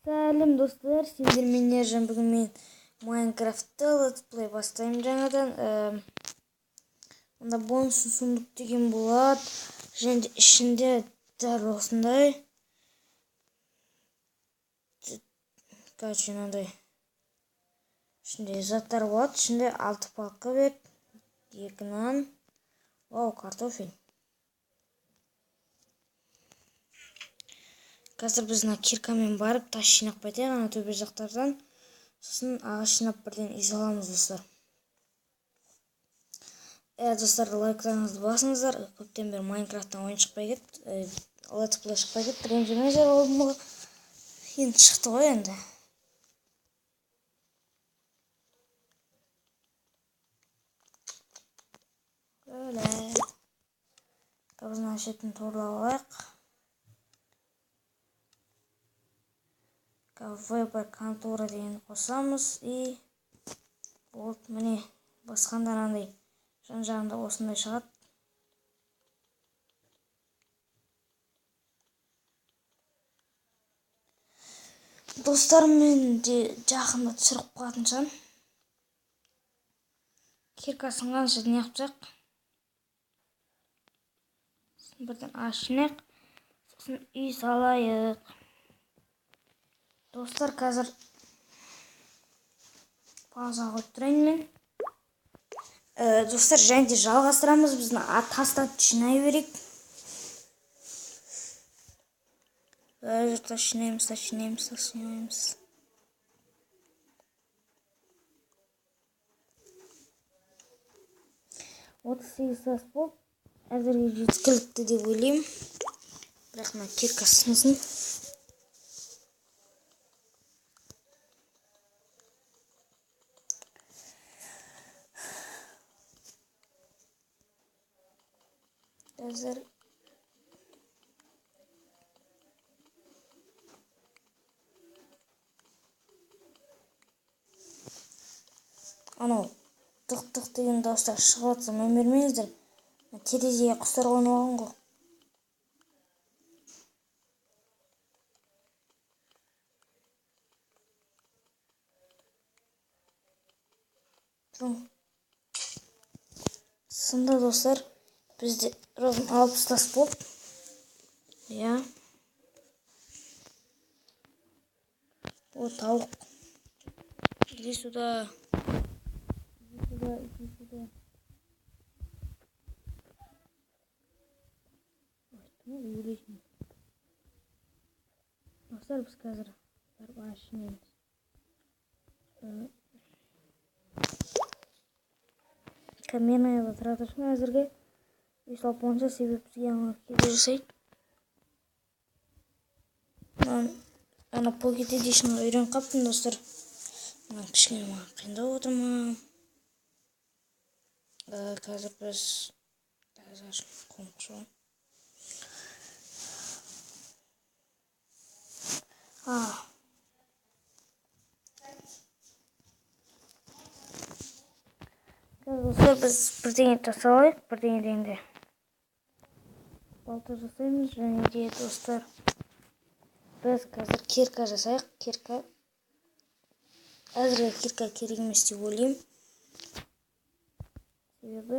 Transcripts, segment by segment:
Сәлем достар, сендермен Ержан. Бүгін мен Майнкрафтты летсплей бастаймын жаңадан. Онда бонус сундук деген болады. Және де ішінде дәл осындай. Короче, мынандай. Ішінде заттар болады. Ішінде 6 палка берді, 2 нан. Вау, картофель. Қазір біз мына киркамен барып тас жинап қайтайық ана төбе жақтардан. Сосын ағаш жинап бірден үй саламыз, достар. Достар, лайктарыңызды басыңыздар. Көптен бері Майнкрафттан ойын шықпай кетті. Летсплей шықпай кетті. Ренжімеңіздер, ол енді шықты ғой енді. Өле. Қазір мына шетін торлап алайық. Выбор контура деген қосамыз и вот міне басқанда андай жан жағында осындай шығады. Достар, мен де жақында түсіріп қалатын шығармын. Кирка сынғанша не қылсақ? Бірден ашынайық, сосын үй салайық. Достар, қазір пауза қойып тұрайын мен. Достар, және де жалғастырамыз. Біз тастарды жинай берейік. Тас жинаймыз, тас жинаймыз, тас жинаймыз. 38 тас болып, әзірге жеткілікті деп ойлаймын. Бірақ мына кирка сынсын. Қазір анау тық-тық деген дауыстар шығып жатса, мән бермеңіздер. Терезеге құстар қонып алған ғой. Сынды, достар. Бізде ровно 60 тас болды. Иә. О, тауық. Иди сюда. Иди сюда, иди сюда. Ой, достар, біз қазір барып ағаш жинаймыз. Каменная тұра тұрсын әзірге. Үй салып болғанша, себеп бізге ана кедергі жасайды. Ана Pocket Edition'ға үйреніп қаппын, достар. Мына кішкене маған қиындау отыр ма? Қазір біз қазір қоңырау. Қазір, достар, біз бірдеңе жасап алайық, бірдеңе дегенде балта жасаймыз. Және де, достар, біз қазір кирка жасайық. Кирка әзірге кирка керек емес деп ойлаймын. Себебі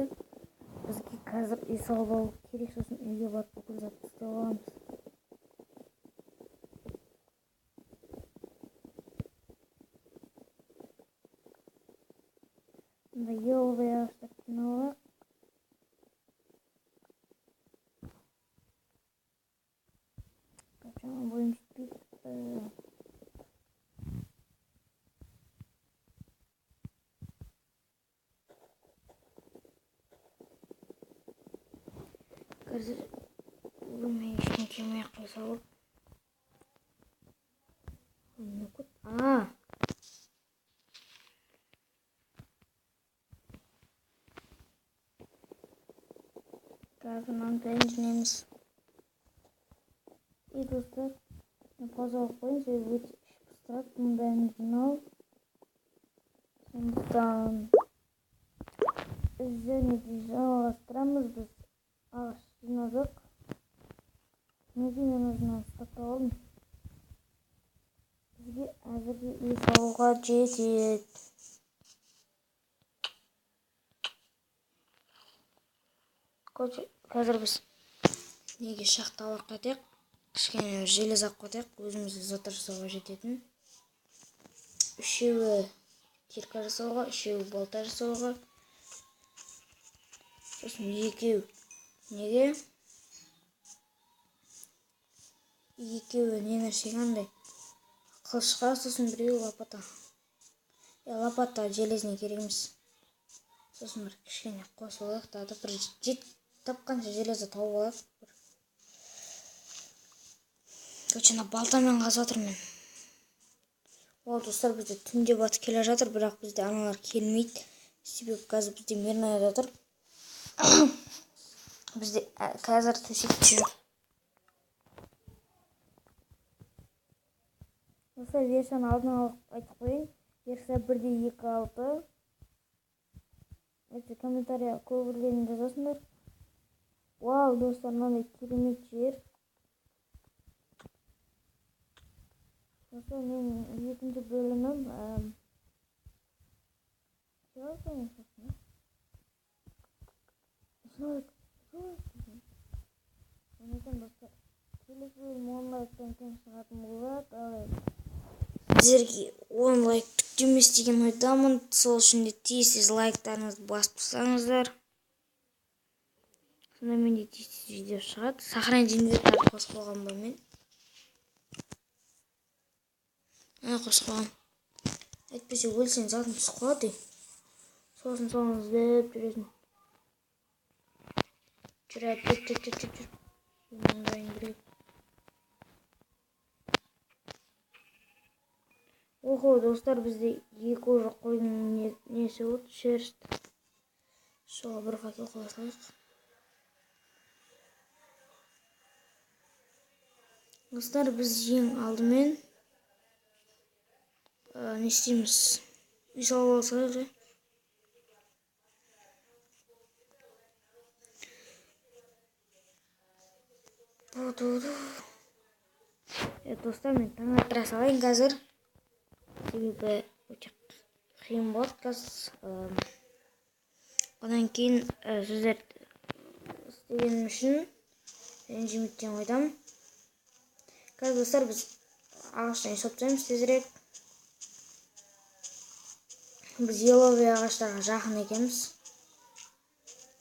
бізге қазір үй салып алу керек, сосын үйге барып бүкіл затты істеп аламыз. Мында еловый ағаштарды жинап алайық. Жаңа бойым жетпейді. Қазір өлмей ештеңе келмей ақ қоя салып. Қазір мынаның бәрін жинаймыз. И, достар, мен пауза қойып қояйын, себебі өте іш пыстырады бұның бәрін жинау. Сондықтан және де жалғастырамыз. Біз ағаш жинадық. Неге мен өзімнен ұстап алдым? Бізге әзірге үй салуға жетеді. Қазір біз неге шахта алып кетейік? Кішкене железо алып кетейік, өзімізге заттар жасауға жететін. Үшеуі кирка жасауға, үшеуі балта жасауға. Сосын екеу неге? Екеуі не нәрсеге андай? Қылышқа, сосын біреуі лопата. Лопата железный керек емес. Сосын бір кішкене қосып алайық та, бір жет тапқанша железо тауып алайық. Короче, ана балтамен қазып жатырмын мен. Ол достар, бізде түнде батып келе жатыр, бірақ бізде аналар келмейді. Себебі қазір бізде мирный жатыр. Бізде қазір төсек те жоқ. Достар, версияны алдын ала айтып қояйын. Версия 1.2.6. Өте комментария көбілерін жазасыңдар. Вау, достар, мынандай керемет жер. Достар, менің екінші бөлімім, достар, келесі бөлім 10 лайктан кем шығатын болады. Ал сіздерге 10 лайк түк емес деген ойдамын. Сол үшін де тез-тез лайктарыңызды басып тастаңыздар. Сонда менде тез-тез видео шығады. Сохранить инвентарь қосып қойған ба мен? Қосып қойғам. Әйтпесе өлсең затың түсіп қалады. Сосын соны іздеп жүресің. Жүр, жүр, жүр, жүр, жүр, жүр. Мындайын керек. Охо, достар, бізде екі уже қойдың несі болды, шерсть. Соға бір факел қоя салайық. Достар, біз ең алдымен, не істейміз? Үй салып алсақ, е? Достар, мен таң аттыра салайын қазір. Себебі өте қиын болады қазір. Одан кейін, сіздер істегенім үшін ренжімейді деген ойдамын. Қазір, достар, біз ағаштан үй салып тастаймыз тезірек. Біз еловый ағаштарға жақын екенбіз.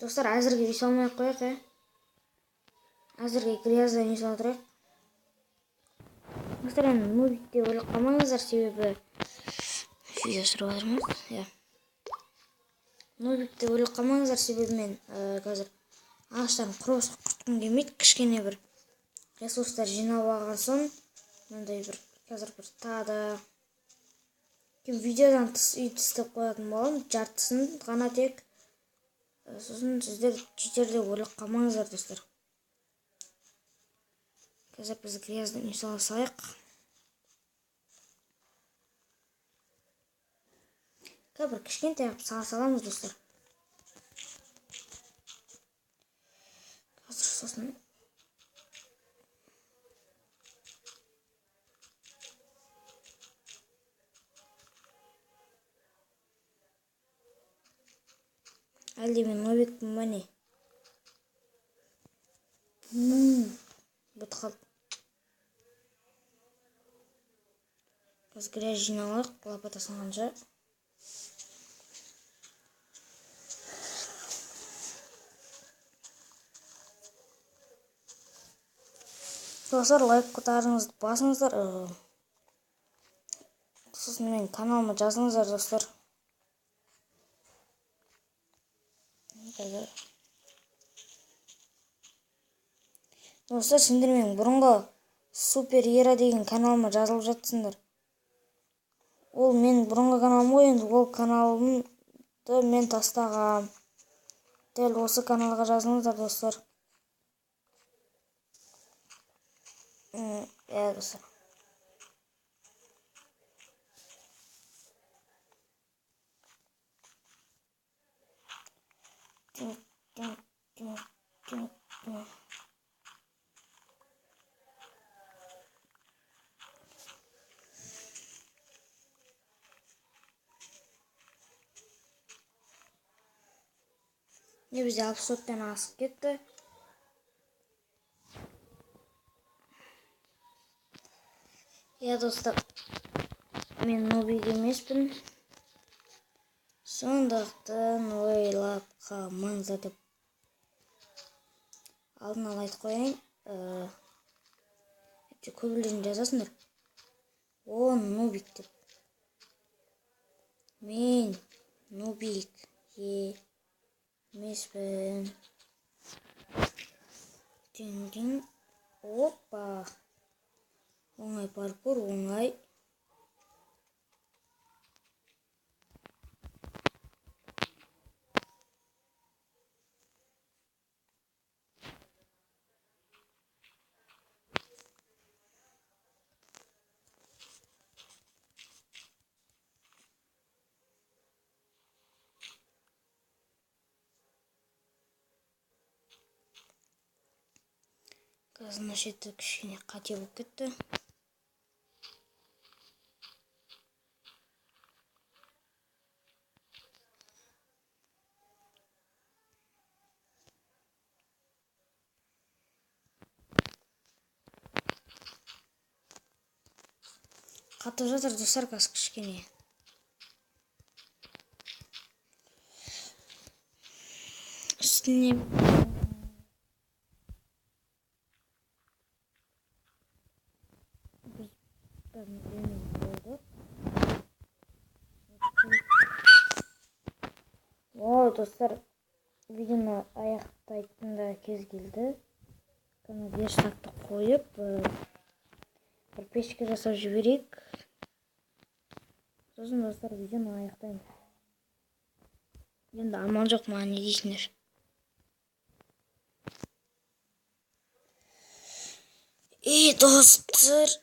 Достар, әзірге үй салмай ақ қояйық, е? Әзірге гряздан үй сала тұрайық. Достар, енді нубик деп ойлап қалмаңыздар, себебі видео түсіріп жатырмыз, иә. Нубик деп ойлап қалмаңыздар, себебі мен, қазір ағаштарын құртқым келмейді. Кішкене бір ресурстар жинап алған соң, мынандай бір қазір бір тағы да кейін видеодан тыс үй істеп қоятын боламын, жартысын ғана тек. Сосын сіздер жетер деп ойлап қалмаңыздар, достар. Қазір біз грязный үй сала салайық. Қазір бір кішкентай қылып сала саламыз, достар. Қазір сосын әлде мен нобикпін ба не? Бітіп қалды. Қазір грязь жинап алайық, лопата салғанша. Достар, лайктарыңызды басыңыздар. Сосын менің каналыма жазыңыздар, достар. Достар, сендер менің бұрынғы Супер Ера деген каналыма жазылып жатсыңдар. Ол менің бұрынғы каналым ғой, енді ол каналымды мен тастағам. Дәл осы каналға жазылыңыздар, достар. Иә, достар. Не бізде 64-тен асып кетті. Иә, достар, мен нубик емеспін. Сондықтан ойлап қалмаңыздар деп алдын ала айтып қояйын. Көбілерін жазасыңдар. О, нубик деп. Мен нубик емеспін. Дин-дин. Опа. Оңай паркур, оңай. Қазір мына шеті кішкене қате болып кетті. Қатып жатыр достар қазір кішкене. Үстіне О, достар, видеоны аяқтайтын да кез келді. Кәне верстакты қойып, бір печка жасап жіберейік. Сосын достар, видеоны аяқтаймын. Енді амал жоқ, маған не дейсіңдер? Ей, достар.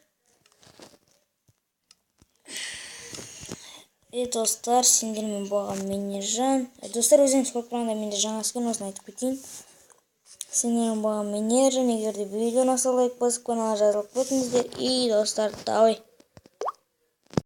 Ей, достар, сендермен болған мен Ержан. Достар, өздеріңіз көріп тұрғандай менде жаңа скин, осыны айтып кетейін. Сендермен болған мен Ержан. Егер де видео ұнаса, лайк басып, каналға жазылып кетіңіздер. Ей, достар, давай.